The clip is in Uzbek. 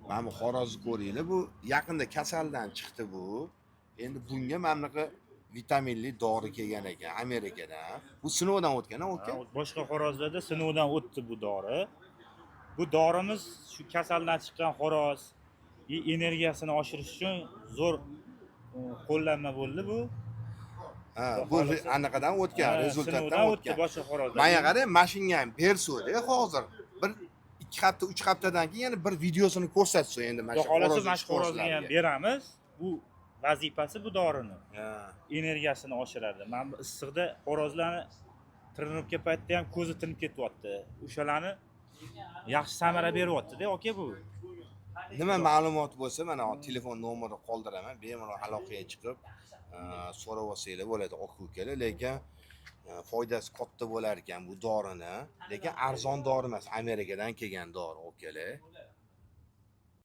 Mana bu xo'rozni ko'ringlar, bu yaqinda kasaldan chiqdi bu. Endi bunga mana bunaqa vitaminli dori kelgan ekan Amerikadan. Bu sinovdan o'tgan, a, aka? Ha, boshqa xo'rozlarda sinovdan o'tdi bu dori. Bu dorimiz shu kasaldan chiqqan xo'roz и energiyasini oshirish uchun zo'r qo'llanma bo'ldi bu. Ha, bu Xohlasa- anaqadan o'tgan, Ha, результат dan sinovdan o'tdi o'tgan. boshqa xo'rozlar. Manga qarang, mashinga ham bersuda hozir. Bir 2 hafta, 3 haftadan keyin yana bir videosini ko'rsatsa endi mana Xudo shu xohlasa xo'roz mana shu xo'rozga ham xo'rozlarga. beramiz. Bu vazifasi bu dorini. Ha. Energiyasini oshiradi. Mana bu issiqda xo'rozlarni тренировка paytida ham ko'zi tinib ketyapti. O'shalarni yaxshi samara beryapti-da, aka bu. Nima ma'lumot bo'lsa, mana telefon nomeri qoldiraman, bemalol aloqaga chiqib, so'rab olsanglar bo'ladi, aka ukalar. Lekin foydasi katta bo'lar ekan bu dorini. Lekin arzon dori emas, Amerikadan kelgan dori, akalar.